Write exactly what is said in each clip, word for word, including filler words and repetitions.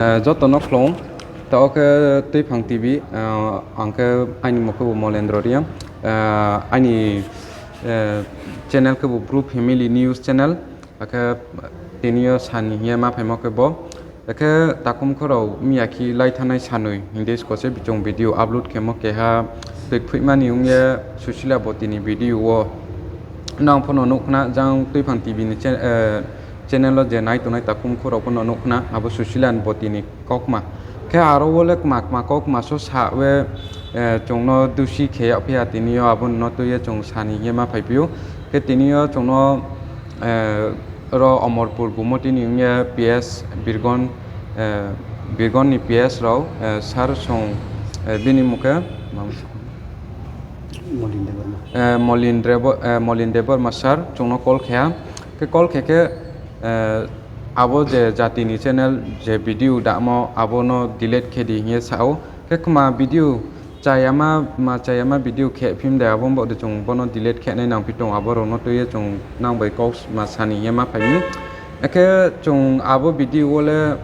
Eh, joto no khlung, ta o khe Twiphang T V, eh, ang khe aini mokhe bo Molendro Reang, eh, aini, eh, channel khe bo Bru Family News Channel, akhe tini o sani hiya ma phaimo khe bo, akhe takhum khorok miya khi lai thanai sanwi hindi sko se bichung video upload khemo keha twi phuimani wngya Susila Boti ni video o. Nang phano nuk khna jang Twiphang T V ni cha-, eh, channel o je nai tongnai takhum khorok phano nuk khna abo Susila Boti ni kokma. Khe aro o le kma kma kokma so sa we, eh, chwngno dusi khe yag phiya tini o abo no twi ye chwng sani ye ma phai phio. Khe tini o chwngno, eh, ro Omorpur Gumoti ni wngya P S Birgon, eh, Birgon ni P S rok, eh, sir song, eh, bini mokhe Molin Debbarma. Eh, Molin Rebo-, eh, Molin Debbarma sir chwngno call khe, khe call khe khe, eh, abo je jati ni channel je video damo abono delete khe di hinye sao, khe kma video chayama ma chayama video khe phim de abo bo de chwng bono delete khe nai nang pi tong abo rokno twi ye chwng nang bai kok ma sani ye ma phai ni. Khe chwng abo video o le,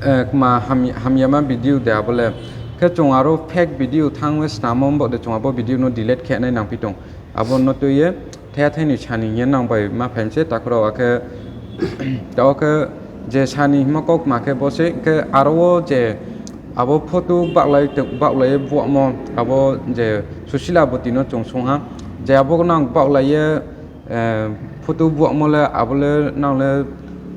eh, ma ham-, hamyama video de abo le. Khe chwng aro fake video thang we snamo bo de chwng abo video no delete khe nai nang pi tong. Abo no twi ye thaya thaini sani ye nang bai ma phai se takhro akhe ta o khe je sani himo kok ma khe bo se khe aro o je abo photo baklai tok baklai buamo abo je Susila Boti no chwng song ha je abo nang baklai ye, eh, photo buamo le abo le nang le,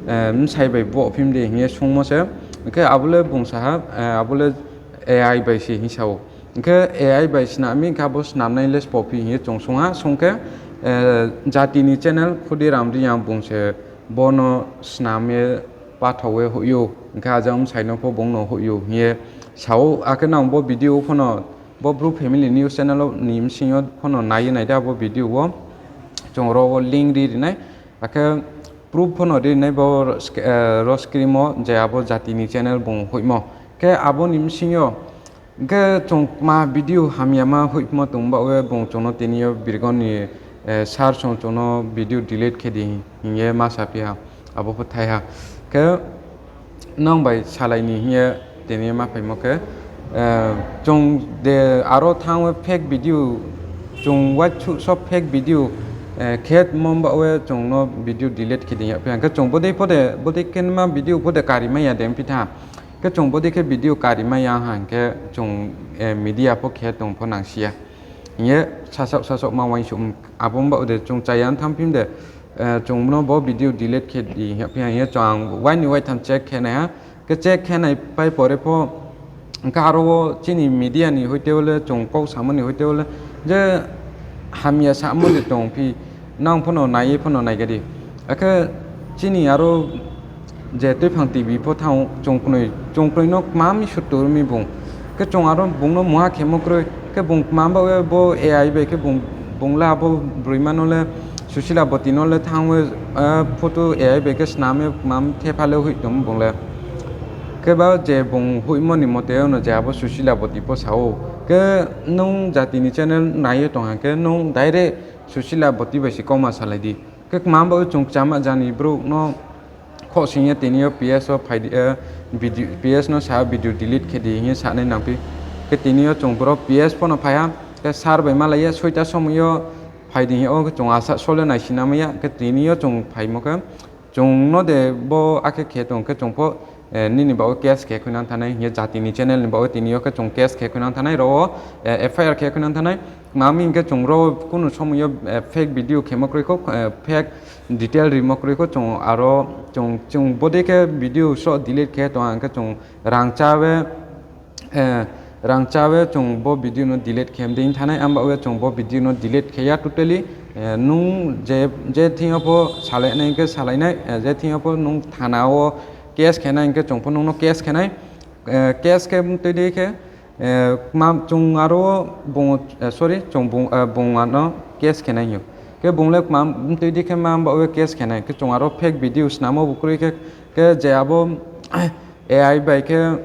eh, bwsai bai bo phim de hinye songmo se. Hwnkhe abo le bung saha, eh, abo le A I bai se hinwi sao. Hwnkhe A I bai snam mi hwnkhe abo snamnai le spo phi hinye chwng song ha. Song khe, eh, jati ni channel Khudiram Reang bung se bono snam ye pathok we hoyo. Hwnkhe ajang bwsai no pho bung no hoyo hinye sao. Akhe nang bo video phano Bo Bru Family News Channel o ni bsing o phano nai nai da bo video o chwng ro o link ri rinai, akhe proof phano ri rinai bo sk-, eh, ro screen o je abo jati ni channel bung hoimo. Khe abo ni bsing o hwnkhe chwng ma video hamya ma hoimo tong ba we bung chwngno tini o Birgon ni, eh, sir chwng chwngno video delete khe di hinye ma sa phi ha. Abo pho thai ha. Khe nang bai salai ni hiye tini ma phaimo khe, eh, chwng de aro thang we fake video, chwng waithu sob fake video, eh, khe mon ba we chwng no video delete khe di ya. Phiya khe chwng bodei pho de, bodei khe ma video pho de kari ma ya de phi tha. Khe chwng bodei khe video kari ma ya ha khe chwng, eh, media pho khe tong pho nang si ya. Hiye sasok sasok ma waisuk abo ba de chwng chaya tham phim de. Eh, chwng bono bo video delete khe di, hwnkhe ang ye chwng ang waini waitham check khe naiha. Khe check khe nai pai pore pho, hwnkhe aro o chini media ni hoite ole chwng kok samani hoite ole je hamya samani tong phi, nang phano naiye phano naigadi. Akhe chini aro je Twiphang T V pho thang chwng kwnwi, chwng kwnwi no kmami suttur mi bung. Khe chwng aro bungno muha khemo kwrwi, khe bung kmam ba we bo A I bai khe bung, bung le abo bwrwi mano le Susila Boti no le thang we, ah, photo A I bai khe snam ye kmam thepha le hui tong bung le. Khe ba je bung hui moni mote ono je abo Susila Boti po sao. Khe nung jati ni channel nai ye tong ha khe nung direct Susila Boti bai se kok ma salai di. Khe kmam ba we chwng chama jani brouh no Khosingya tini o P S o phai di, eh, video, P S no sa video delete khe di hinwi sanai nang phi. Khe tini o chwng borok P S phano phai ha, khe sir bai malai ya, soita somoi o phai di hinwi o chwng asa sole nai sina maya, khe tini o chwng phaimo khe chwng no de bo akhe khe tong khe chwng pho, eh, nini ba o case khe khwna thanai hinwi jati ni channel ni ba o tini o khe chwng case khe khwna thanai ro o, eh, F I R khe khwna thanai. Mami hinkhe chwng ro kunu somoyo, eh, fake video khemo kwrwi kho, eh, fake detail rimo kwrwi kho, chwng aro chwng, chwng bodei khe video so delete khe tong, hinkhe chwng rang chawi, eh, rang chawi chwng bo video no delete khe mding thanai, amba o chwng bo video no delete khe ya totally, eh, nung je, je thing yo pho salai nai hinkhe salai nai, eh, je thing yo pho nung thana o case khe nai hinkhe chwng pho nung no case khe nai, eh, case khe mtwi di khe, Eh, kma chwng aro bung, eh, sorry, chwng bung, eh, bung ano case khe nai hino. Khe bung le kma twi di khe ma ba o case khe nai. Khe chwng aro fake video snamo bo kwrwi khe, khe je abo A I bai khe,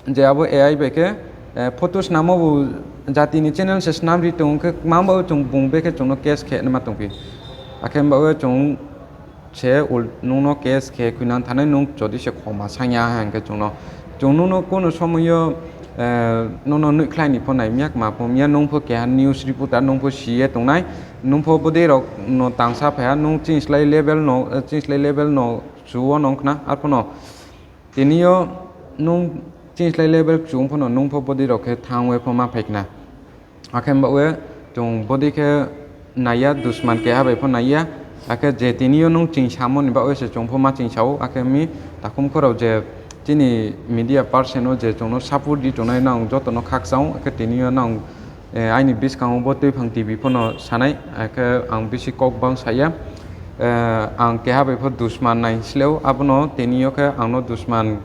je abo A I bai khe, eh, photo snamo bo jati ni channel se snam ri tong khe kma ba o chwng bung be khe chwngno case khe ma tong phi. Akhe ba o chwng se ul-, nungno case khe khwinang thanai, nung jodi se khoma sanya hwnkhe chwngno, chwng nungno kunu somoyo, eh, nungno nuikhlaini pho naimya, kma pho mya, nung pho keha news reporter, nung pho siye tongnai, nung pho bwdwi rok no tangsa phaiya, nung chini slai level no, eh, chini slai level no chuo nong khna, arphono tiniyo nung chini slai level chwng phano nung pho bwdwi rok khe thangwi pho ma phai khna. Akhe baoe chwng bwdwi khe naiya, dusman keha bai pho naiya. Akhe je tiniyo nung ching samoni baoe se chwng pho ma ching sao. Akhe mi takhum khorok je chini media person o je chwngno support di tongnai, nang jotono khakchang. Akhe tiniyo nang, eh, aini bwskango bo Twiphang T V phano sanai, akhe ang bisi kok bang saya. Eh, ang keha bai pho dusman nai sleo, abono tiniyo khe angno dusman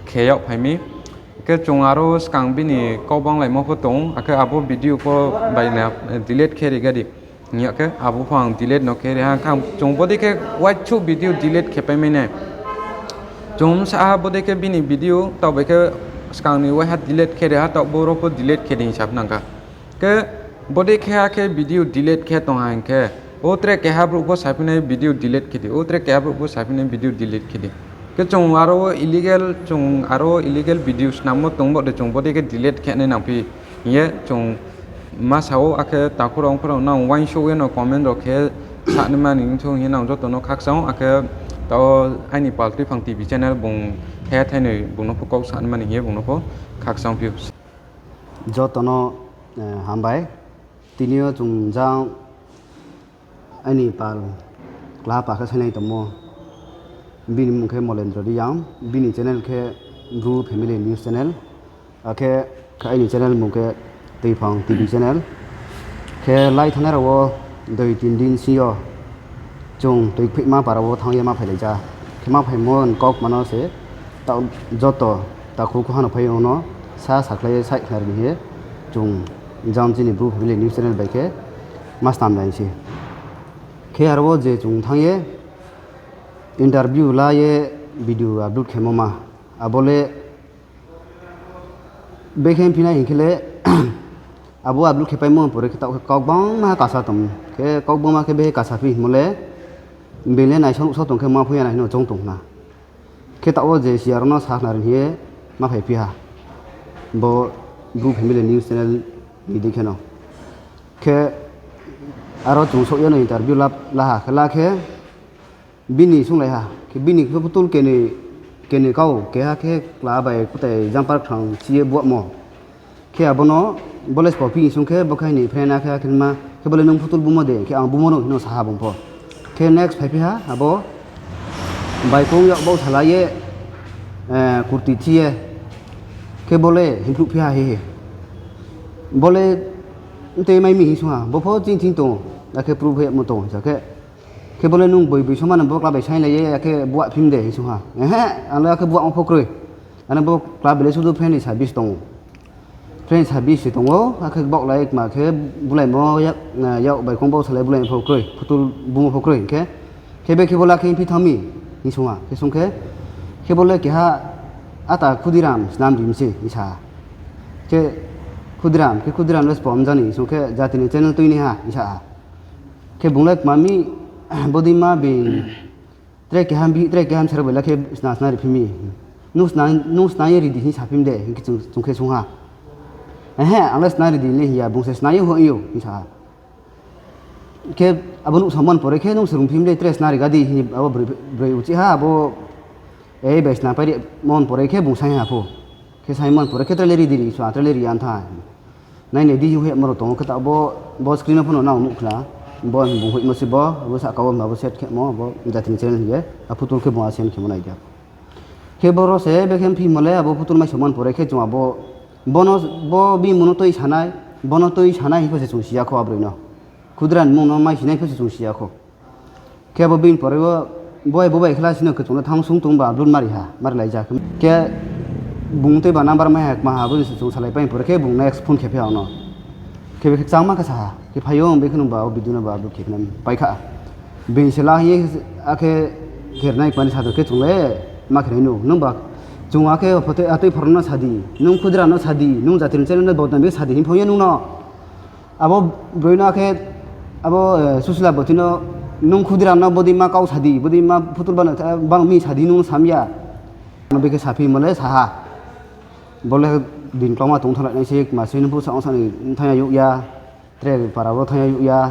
kheyok phaimi. Khe chwng aro swkang bini kok bang laimo pho tong, akhe abo video pho bai na delete khe rigadi. Hiya khe abo pho ang delete no khe riha, khe ang chwng bwdwi khe uaisuk video delete khe paimani. Chwng saha bwdwi khe bini video tok bai khe swkangni uaiha delete khe riha, tok borok pho delete khe di hinwi sap nangkha. Khe bwdwi khe hakhe video delete khe tongha hinkhe, o tre keha borok pho saphinai video delete khe di, o tre keha borok pho saphinai video delete khe di. Khe chwng aro o illegal, chwng aro o illegal video swnammo tongbo de, chwng bwdwi khe delete khe nai nangphi. Hiye chwng ma sao, akhe takhurok ongkhorok nang uainsuk eno comment rok khe sanimani wngthung hiye nang jotono khakchang, akhe tao aini pal Twiphang T V channel bung the thainwi bungno pho kok sanimani hiye bungno pho khakchang phio. Jotono, eh, hambai. Tini o chwng jang ani pal kla pakha sainai tongmo. Bini mung khe Molendra Riyang, bini channel khe Bru Family News Channel. Akhe kha ani channel mung khe Twiphang T V channel. Khe lai thanai rok o dui tin din sio chwng twi phima para o thangya ma phailaija. Khe ma phaimo kok mano se ta joto takhuk hano phai ono sa sakhlai sai khnari hiye chwng jang chini Bru Family News Channel bai khe ma snam nai se. Khe aro o je chwng thangye interview la ye video upload khemo ma abole Bekhe phinai hinkhe le abo upload khe paimo pore khe tao khe kok bangma kasa tong khe kok bangma khe bekhe kasa phi himole bele naisong sok tong khe ma phuya nai hino chong tong hna khe tao je siya rokno sa hna rin hiye ma phai phiha bo Bru Family News Channel ni dei kheno khe aro chwng sok yano interview lab laha khe la khe Bini sunglaiha khe bini khe putul keni keni kau keha khe kla bai kwtai jumper khwrang chiye buakmo khe abono bole spo phi sung khe bo khe ni friend akhe akhe ma khe bole nwng putul bumo de khe ang bumo no hino saha bumpo khe next phai phiha abo bai kong yak bo salaye kurti chiye khe bole himphru phiha he he bole tei mai mi hi sungha bo pho ching ching tongo akhe proof he mo tongo khe Khe bole nwng bui bui somano bo kla bai sai lai ye, ya khe buak phim de, hing sung ha. Ehe, ang le ya khe buak ong pho kroi. Ano bo kla bele sudu friend ni service tongo. Friend service se tongo, ya khe bok lai ma khe bulai mo yak, yak bai kong bok salai bulai pho kroi, phutul bumo pho kroi khe. Khe be khe bola khe phi thami, hing sung ha. Khe sung khe, khe bole keha ata Khudiram snam dim se, hing sa. Khe Khudiram, khe Khudiram le spom jani, hing sung khe jatini channel twi ni ha, hing sa ha. Khe bung le kmami bodi ma bing tre keham bi tre keham sero bela khe sna sna ri phimi. Nung sna nung sna ye ri di hi sa phim de hi chung chung khe sung ha. Ehe, ang le sna ri di le hiya bung se sna ye ho yo hi sa. Khe abo nuk samon pore khe nung se rung phim de tre sna ri ga di hi abo broi broi uchi ha abo ei bai sna pai ri mon pore khe bung sai ha pho. Khe Simon pore khe trele ri diri swa trele ri antha. Nai nai di hu he moro tongo khe ta bo bo screen phano nang nuk khla. Bo bung hui mo si bo bo sa ka bo ma bo set khe mo bo jatini channel ye. A putul khe bo a sen khe mo nai dia. Khe boro se be khe phi mole abo putul mai Simon pore khe chung abo bono bo bi mono toi sanai bono toi sanai hi kho se chung siya kho abroi no. Khudran mung no mai sinai kho se chung siya kho. Khe abo bini pore o bo bai bo bai khe lasino kwchwngno thang sung tung ba upload mari ha, mari lai jak. Khe bung tei ba number mai ha, ma ha, abo ni se chwng salai pai pore khe bung next phone khe phi ano. Khe be khe changma khe sa ha, khe phaio be khe nung ba o video no ba upload khe nang pai kha. Bini se la hi a khe kher nai pani sa do khe chwng le ma khe nai nu, nung ba chwng a khe photo a tei phoro no sa di, nung khudra no sa di, nung jatini channel no bodnam be sa di, hin phaio nung no. Abo bwrwino khe abo, eh, Susila bwtwino Nung khudiram no bodi ma kau sadi, bodi ma phutul bano, bang mi sadi nung samya. Ano beke sapi mole saha. Bole din kloma tong thalai nai se ma se nung phu sang sang ni thaya yuk ya. Tre para bo thaya yuk ya.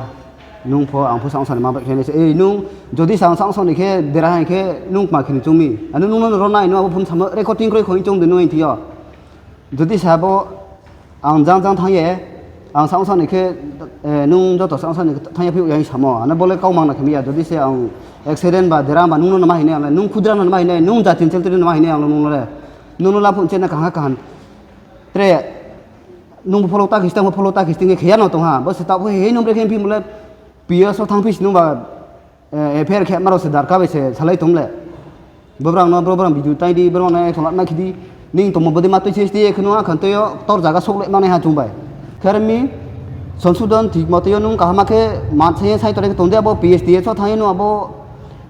Nung pho ang pho sang sang ni ma bai khe nai se. Ei nung jodi sang sang sang ni khe dera hai khe nung ma khe ni chungmi. Ano nung no ro nai no abo phun samo recording kroi khoi chung de nung thiyo. Jodi sabo ang jang jang thangye, ang sang sang ni khe, eh, nung joto sang sang ni thangye phiyok yang samo, ano bole kau mangna khe miya, jodi se ang accident ba dera ba nung no ma hine ang, nung khudra no ma hine, nung jatin chel no ma hine ang nung no le, nung no laphun chena kaham kaham, tre nung follow ta khisting follow ta khisting khe ya no tong ha, bo se ta he nung bre khe phi mole, P S o thang phi nung ba, eh, F I R khe maro se darka bai se salai tong le. Bobrang no, bobrang video tai di, bobrang no ekholat ma khidi. Ning tomo bodi ma twi se S T A kheno akhan twi tor jaga sok le manai ha chung bai. Khermi Sansudon thik mote yo nung kahama khe mat se sai tore tong de abo P S T S o thai no abo,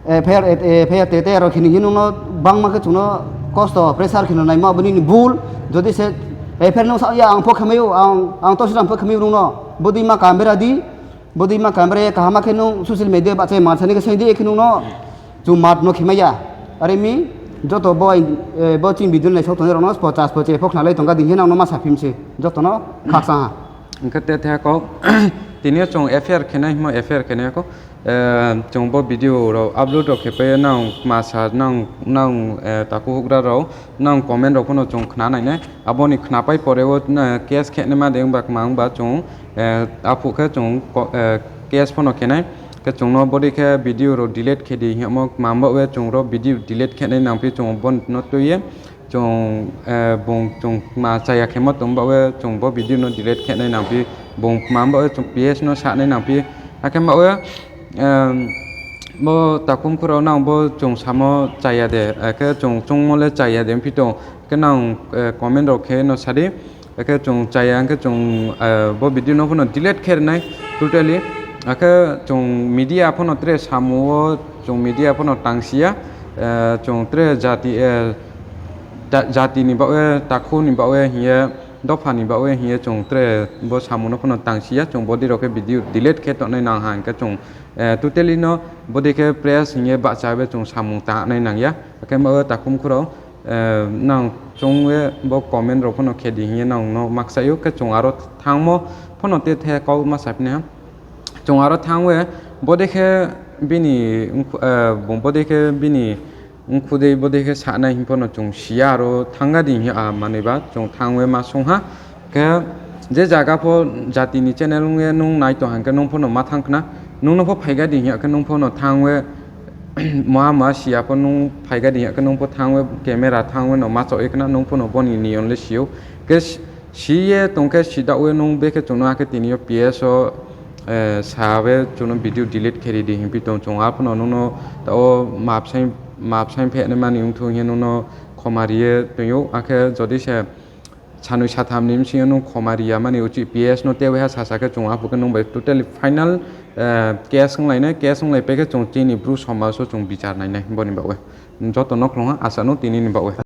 eh, F I R, eh, F I R te te aro khini hinu no bang ma khe chung no kosto pressure khino nai ma boni ni bul. Jodi se, eh, F I R no sa ya ang pho khamai ang, ang to sira pho khamai rung no. Bodi ma kamera di. Bodi ma kamera kahama khe nung social media ba chai mat sani khe sai di khe nung no. Chung mat no khimaya. Are mi joto bo, eh, bo ching video nai sok tongnai rok no pochas poche phok khnalai tongkha din khe nang no ma sa phim se. Joto no khaksa ha. Hwnkhe te the kok tini o chung F I R khenai himo F I R khenai kok, eh, chung bo video rok upload rok khe pai nang ma sa nang nang, eh, taku hugra rok nang comment rok phano chung khna nai nai. Aboni khna pai pore o, eh, case khenai ma de wngba kwma wngba chung, eh, aphuk khe chung ko-, eh, case phano khenai. Khe chwngno bodi khe video rok delete khe di hingmo mamba we chwng ro video delete khenai nangphi chwng bono twiye chwng, eh, bung chwng ma chaya khemo tong ba we chwng bo video no delete khenai nangphi bung mamba we chwng P S no sanai nangphi hakhe ma we, em, bo takhum khoro nang bo chwng samo chaya de, eh, khe chwng chwngmo le chaya de wngphi tong khe nang, eh, comment rok khe no sadi. Hakhe chwng chaya hwnkhe chwng, eh, bo video no phano delete khe rwnai totally. Hakhe chwng media phano tre samo o chwng media phano tangsiya, eh, chwng tre jati, eh, ta-, jati ni bagwi, takhuk ni bagwi hiye, dopha ni bagwi hiye chwng tre bo samo no phano tangsiya, chwng bodi rok khe video delete khe tongnai nang ha hwnkhe chwng, eh, totally no bodi khe press hiye bahcha bai chwng samung tangnai nangya. Hakhe bo takhum khoro eh, nang chwng we bo comment rok phano khe di hiye nang no maksaio khe chwng aro thangmo phano te the kok ma sapni ha. Chwng aro thang we bode khe bini wngkhu-, eh, bo-, bode khe bini wngkhudei bode khe sanai hwn phano chwng siya aro thangga di hiya manwi ba chwng thang we ma sung ha. Khe je jaga pho jati ni channel wngya nung nai tong hwnkhe nung phano ma thang khna, nung no pho phaiga di hiya khe nung phano thang we moha moha siya pho nung phaiga di hiya khe nung pho thang we camera thang we no ma chok khna nung phano boni niyon le sio. Khe si-, siye tong khe sida we nung be khe chwng no hakhe tini o P S o, eh, sa we chwng no video delete khe ri di hinphi tong chwng aphano nung no ta o map sai, map sai phe nai mani wng thung hiya nung no khoma riye tong o hakhe jodi se sanwi satham ni bisingo nwng khoma riya mani uchi P S no tei waiha sasa khe chwng aphuru khe nwng bai totally final, eh, case wng lainai, case wng lai pai khe chwng chini bru somaj o chwng bichar nainai boni bagwi. Joto no khulumkha, aswk no tini ni bagwi.